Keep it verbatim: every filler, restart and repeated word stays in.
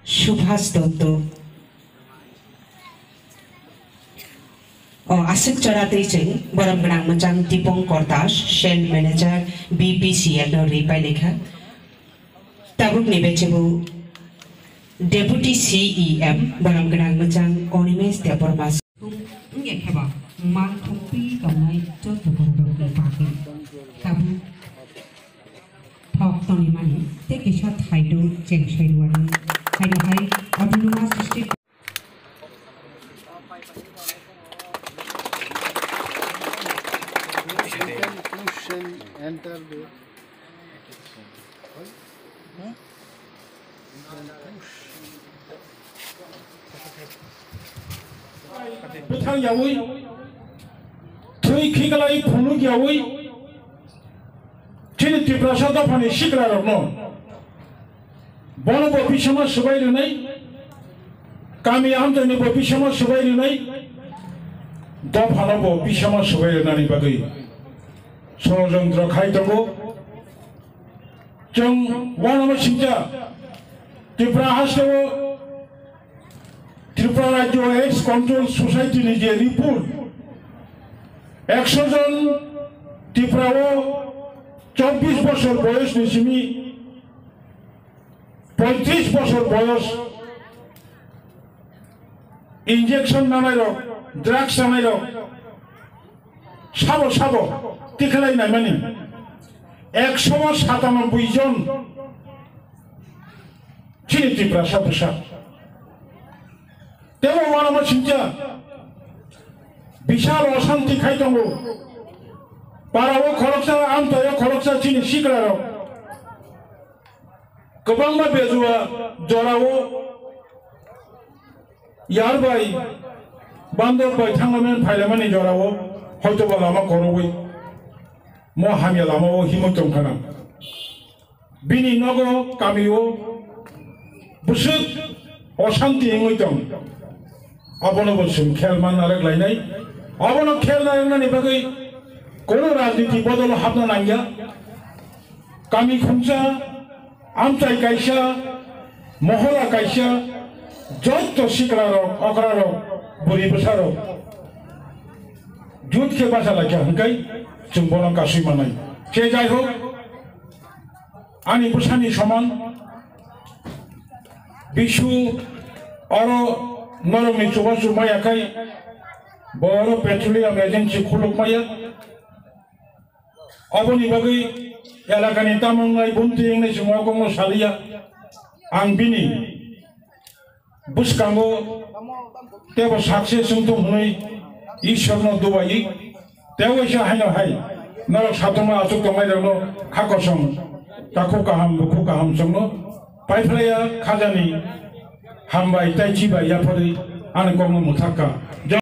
Subhas Dotto. O aswk chora twi chwng borom gwnang mwchang Dipankar Das, Sales Manager, B P C L no ri pailai kha. Tabukni bechebo Deputy C E M borom gwnang mwchang Animesh Debbarma. Wngya khe ba mal thumpi tongnai joto bororokni bagwi tabuk thok tongwi mani tei kisa thaidung cheng sai rwani thaino hai Autonomous District. You can push and enter the Bwthang yaui, thwi khiklai phunuk yaui, chini Tiprasa dophani sikla rokno bono bo bisama swbai rwnai, kami amchaini bo bisama swbai rwnai, dophano bo bisama swbai rwnani bagwi sorojontro khai tongo. Chwng uanama singcha Tripura hasteo Tripura Rajyo Aids Control Society ni je report, ekso jon Tripura o chobbish bosor boyos ni simi poitris bosor boyos injection nanai rok, drugs nanai rok, sabo sabo tikhalai naimani ekso satanoboi jon chini Tiprasa bwsa. Tebo uanama singcha bisal osanti khai tongo. Para o khoroksa, amtai o khoroksa chini sikla rok kwbangma bejua jora o Yar bai, bandor bai thanglaimani phailaimani jorao hoitoba lama korogwi mo hamya lamao himwi tongkhana. Bini nogo kamio bwswk osanti wngwi tong. Abono bo chwng khel man narwk lainai. Abono khel narwknani bagwi kono rajniti bodolo hapna nangya. Kami khungsa, amchai kaisa, mohola kaisa, joto sikla rok, okra rok, bwrwi bwsa rok jut khe bacha laikha hwnkhe chwng bono kasui manai. Je jai hok, ani bwsani soman bisu oro norokni chubachu maya khai bo oro petroleum agency khuluk maya. Oboni bagwi elakani tamung nai bumti wngni chwng o kokno saliya. Ang bini bwskango tebo success wngthung hwnwi Ishwarno dubai. Tei waisa haino hai norok sathoma achuk tongnai rokno kha kosom takhuk kaham bukhuk kaham chwngno paiphlaiya khajani hambai tei chibai yapharwi ani kokno mwthakha.